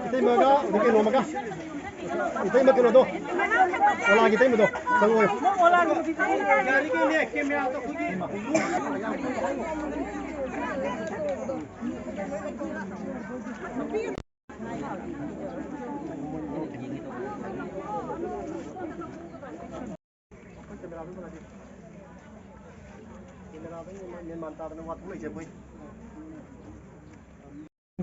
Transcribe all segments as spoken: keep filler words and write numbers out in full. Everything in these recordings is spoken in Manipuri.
ꯏꯇꯩꯃꯒ, ꯑꯗꯒꯤ ꯀꯩꯅꯣꯃꯒ, ꯏꯇꯩꯃ ꯀꯩꯅꯣꯗꯣ, ꯑꯣꯂꯥꯒꯤ ꯏꯇꯩꯃꯗꯣ, ꯆꯪꯉꯛꯑꯣ꯫ ꯑꯩꯈꯣꯏ ꯀꯦꯃꯦꯔꯥꯗꯨ ꯐꯪꯉꯗꯤ, ꯀꯦꯃꯦꯔꯥꯗꯨ ꯃꯦꯟ ꯃꯥꯟ ꯇꯥꯗꯅ ꯋꯥꯊꯣꯛ ꯂꯩꯁꯦ ꯑꯩꯈꯣꯏ꯫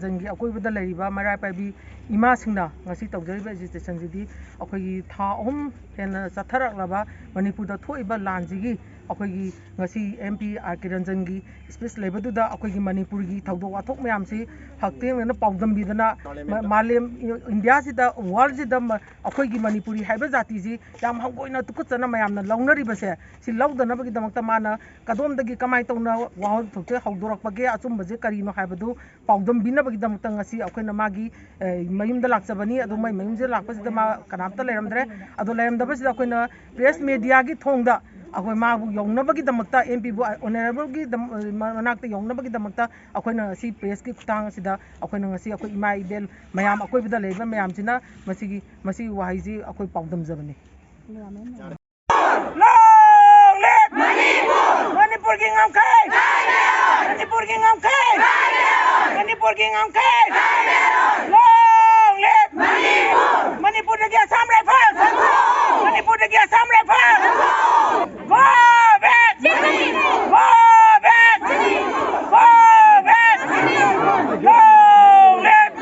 ꯖꯟꯒꯤ ꯑꯀꯣꯏꯕꯗ ꯂꯩꯔꯤꯕ ꯃꯩꯔꯥ ꯄꯥꯏꯕꯤ ꯏꯃꯥꯁꯤꯡꯅ ꯉꯁꯤ ꯇꯧꯖꯔꯤꯕ ꯑꯦꯖꯤꯇꯦꯁꯟꯁꯤꯗꯤ ꯑꯩꯈꯣꯏꯒꯤ ꯊꯥ ꯑꯍꯨꯝ ꯍꯦꯟꯅ ꯆꯠꯊꯔꯛꯂꯕ ꯃꯅꯤꯄꯨꯔꯗ ꯊꯣꯛꯏꯕ ꯂꯥꯟꯁꯤꯒꯤ ꯑꯩꯈꯣꯏꯒꯤ ꯉꯁꯤ ꯑꯦꯝ ꯄꯤ ꯑꯥꯔ ꯀꯦ ꯔꯟꯖꯟꯒꯤ ꯁ꯭ꯄꯤꯆ ꯂꯩꯕꯗꯨꯗ ꯑꯩꯈꯣꯏꯒꯤ ꯃꯅꯤꯄꯨꯔꯒꯤ ꯊꯧꯗꯣꯛ ꯋꯥꯊꯣꯛ ꯃꯌꯥꯝꯁꯤ ꯍꯛꯊꯦꯡꯅꯅ ꯄꯥꯎꯗꯝꯕꯤꯗꯅ ꯃꯥꯂꯦꯝ, ꯏꯟꯗꯤꯌꯥꯁꯤꯗ, ꯋꯥꯔꯜꯁꯤꯗ ꯑꯩꯈꯣꯏꯒꯤ ꯃꯅꯤꯄꯨꯔꯤ ꯍꯥꯏꯕ ꯖꯥꯇꯤꯁꯤ ꯌꯥꯝ ꯍꯪꯒꯣꯏꯅ ꯇꯨꯀꯠꯆꯅ ꯃꯌꯥꯝꯅ ꯂꯧꯅꯔꯤꯕꯁꯦ, ꯁꯤ ꯂꯧꯗꯅꯕꯒꯤꯗꯃꯛꯇ ꯃꯥꯅ ꯀꯗꯣꯝꯗꯒꯤ ꯀꯃꯥꯏꯅ ꯇꯧꯅ ꯋꯥꯍꯟꯊꯣꯛꯁꯦ ꯍꯧꯗꯣꯔꯛꯄꯒꯦ, ꯑꯆꯨꯝꯕꯁꯦ ꯀꯔꯤꯅꯣ ꯍꯥꯏꯕꯗꯨ ꯄꯥꯎꯗꯝꯕꯤꯅꯕꯒꯤꯗꯃꯛꯇ ꯉꯁꯤ ꯑꯩꯈꯣꯏꯅ ꯃꯥꯒꯤ, ꯑꯦ, ꯃꯌꯨꯝꯗ ꯂꯥꯛꯆꯕꯅꯤ꯫ ꯑꯗꯨ ꯃꯥꯏ ꯃꯌꯨꯝꯁꯤꯗ ꯂꯥꯛꯄꯁꯤꯗ ꯃꯥ ꯀꯅꯥꯝꯇ ꯂꯩꯔꯝꯗ꯭ꯔꯦ꯫ ꯑꯗꯣ ꯂꯩꯔꯝꯗꯕꯁꯤꯗ ꯑꯩꯈꯣꯏꯅ ꯄ꯭ꯔꯦꯁ ꯃꯦꯗꯤꯌꯥꯒꯤ ꯊꯣꯡꯗ ꯑꯩꯈꯣꯏ ꯃꯥꯕꯨ ꯌꯧꯅꯕꯒꯤꯗꯃꯛꯇ, ꯑꯦꯝ ꯄꯤꯕꯨ ꯑꯣꯅꯔꯦꯕꯜꯒꯤ ꯗꯝ-, ꯃꯅꯥꯛꯇ ꯌꯧꯅꯕꯒꯤꯗꯃꯛꯇ ꯑꯩꯈꯣꯏꯅ ꯉꯁꯤ ꯄ꯭ꯔꯦꯁꯀꯤ ꯈꯨꯠꯊꯥꯡ ꯑꯁꯤꯗ ꯑꯩꯈꯣꯏꯅ ꯉꯁꯤ ꯑꯩꯈꯣꯏ ꯏꯃꯥ ꯏꯕꯦꯜ ꯃꯌꯥꯝ, ꯑꯀꯣꯏꯕꯗ ꯂꯩꯔꯤꯕ ꯃꯌꯥꯝꯁꯤꯅ ꯃꯁꯤꯒꯤ, ꯃꯁꯤꯒꯤ ꯋꯥꯍꯩꯁꯤ ꯑꯩꯈꯣꯏ ꯄꯥꯎꯗꯝꯖꯕꯅꯤ꯫ Long live Manipur! ꯃꯅꯤꯄꯨꯔꯒꯤ ꯉꯝꯈꯩ! ꯃꯅꯤꯄꯨꯔꯒꯤ ꯉꯝꯈꯩ! ꯃꯅꯤꯄꯨꯔꯒꯤ ꯉꯝꯈꯩ! Long live Manipur! ꯃꯅꯤꯄꯨꯔꯗꯒꯤ ꯑꯁꯥꯝ ꯔꯥꯏꯐꯜ! ꯃꯅꯤꯄꯨꯔꯗꯒꯤ Assam rifle! Go back! Go back! Go back! Long live!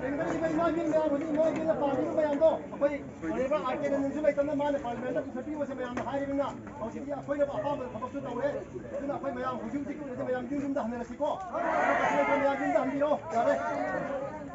ꯂꯦꯡꯗꯔꯤꯕ ꯏꯃꯥ ꯏꯕꯦꯟ ꯃꯌꯥꯝ, ꯍꯧꯖꯤꯛ ꯏꯃꯥ ꯏꯕꯦꯟꯅ ꯄꯥꯝꯃꯤꯕ ꯃꯌꯥꯝꯗꯣ, ꯑꯩꯈꯣꯏ ꯑꯣꯅꯔꯦꯕꯜ ꯑꯥꯔ ꯀꯦ ꯔꯟꯖꯟꯁꯨ ꯂꯩꯇꯅ ꯃꯥꯅ ꯄꯥꯔꯂꯤꯌꯥꯃꯦꯟꯗ ꯄꯨꯊꯣꯛ ꯄꯤꯕꯁꯦ ꯃꯌꯥꯝꯅ ꯍꯥꯏꯔꯤꯕꯅꯤꯅ, ꯍꯧꯖꯤꯛꯇꯤ ꯑꯩꯈꯣꯏꯅ ꯑꯄꯥꯝꯕ ꯊꯕꯛꯁꯨ ꯇꯧꯔꯦ꯫ ꯑꯗꯨꯅ ꯑꯩꯈꯣꯏ ꯃꯌꯥꯝ ꯍꯧꯖꯤꯛ ꯍꯧꯖꯤꯛꯀꯤ ꯑꯣꯏꯅꯗꯤ ꯃꯌꯥꯝ ꯌꯨꯝ ꯌꯨꯝꯗ ꯍꯟꯅꯔꯁꯤꯀꯣ꯫ ꯑꯩꯈꯣꯏ ꯃꯌꯥꯝ ꯌꯨꯝꯗ ꯍꯟꯕꯤꯔꯣ꯫ ꯌꯥꯔꯦ꯫